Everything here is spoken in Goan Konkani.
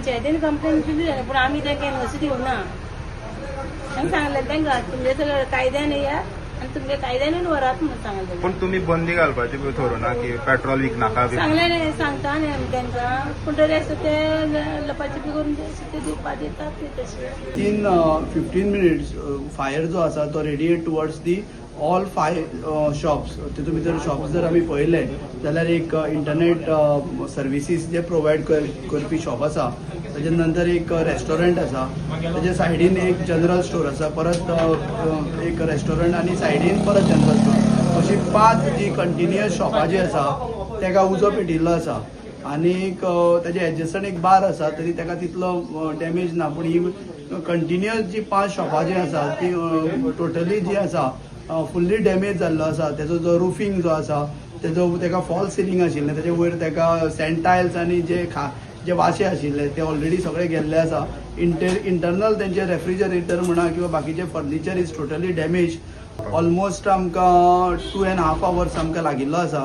पंचायतीन कंप्लेन दिली जाली, पूण आमी तांकां एनओसी दिवना. तांकां सांगलें तांकां, तुमगे सगळें कायद्यान येयात आनी तुमगे कायद्यानूच व्हरात म्हणून सांगलें. पूण तुमी बंदी घालपाची थरोवना की पेट्रोल विकनाका बी? सांगलें न्ही, सांगता न्ही आमी तांकां, पूण तरी आसता ते लपाछपी करून ते दिवपा दितात ते तशे. इन 15 मिनिट्स फायर जो आसा तो radiate towards the all five shops. तितून भितर शॉप्स जर आमी पळयले जाल्यार एक इंटरनेट सर्विसीस जे प्रोवायड करपी शॉप आसा, ताजे नंतर एक रेस्टॉरंट आसा, ताजे सायडीन एक जनरल स्टोर आसा, परत एक रेस्टॉरंट आनी सायडीन परत जनरल स्टोर, अशी पांच जी कंटिन्युअस शॉपां जी आसा ताका उजो पेटिल्लो आसा. आनीक ताजे एडजसंट एक बार आसा, तरी ताका तितलो डॅमेज ना, पूण ही कंटिन्युअस जी पांच शॉपां जी आसा ती टोटली जी आसा फुल्ली डॅमेज जाल्लो आसा. तेजो जो रुफींग जो आसा तेजो, ताका फॉल्स सिलींग आशिल्लें, तेजे वयर ताका सँड टायल्स आनी जे वाशे आशिल्ले ते ऑलरेडी सगळे गेल्ले आसा. इंटरनल तेंचे रेफ्रिजरेटर म्हणा किंवा बाकीचे furniture is totally damage. Almost आमकां 2.5 आवर्स आमकां लागिल्लो आसा.